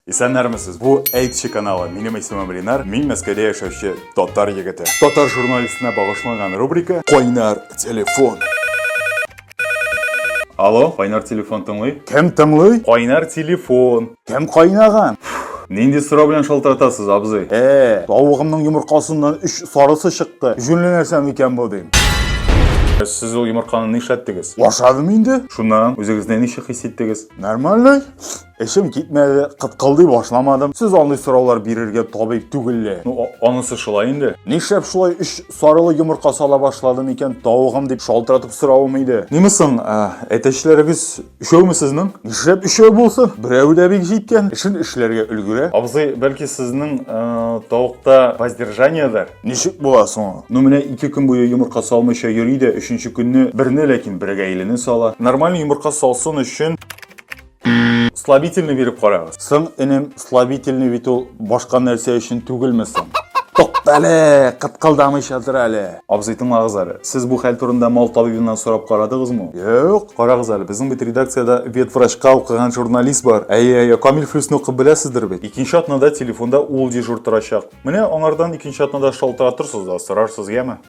Исәннәрмесез! Бу Әйтче каналы. Минем исемем Ринар. Мин Мәскәүдә яшәүче татар егете. Татар журналистына багышланган рубрика Кайнар телефон. Алло, кайнар телефон тыңлый. Кем тыңлый? Кайнар телефон. Кем кайнаган? Нинди сорау белән шалтыратасыз, абзый? Э, тавыгымның йомыркасыннан өч сарысы чыкты. Җүнле нәрсә микән бу дим. Сез ул йомырканы нишләттегез? Ашадым инде. Шуннан үзегезне ничек хис иттегез? Нормально. Эшем китмәде, кыткылдый башламадым. Сез андый сораулар бирергә табиб түгел лә. Ну, анысы шулай инде. Нишләп шулай өч сарылы йомырка сала башладым икән тавыгым дип шалтыратып соравым иде. Ниме соң, әтәчләрегез өчәүме сезнең? Нишләп өчәү булсын? Берәү дә бик җиткән. Эшен эшләргә өлгерә. Абзый, бәлки сезнең тавыкта воздержаниедер? Ничек була соң ул? Ну, менә ике көн буе йомырка салмыйча йөри дә, өченче көнне берне, ләкин бергә сала. Нормаль йомырка салсын өчен слабительный биреп карагыз. Соң, энем, слабительный бит ул башка нәрсә өчен түгелме соң? Туктале, кыткылдамыйча тор әле. Абзый, тыңлагыз әле. Сез бу хәл турында мал табибыннан сорап карадыгызмы? Юк. Карагыз әле, безнең бит редакциядә ветврачка укыган журналист бар. Әйе, әйе, Камил Флюсны укып беләсездер бит. Икенче атнада телефонда ул дежур торачак. Менә аңардан икенче атнада шалтыратырсыз да сорарсыз, яме?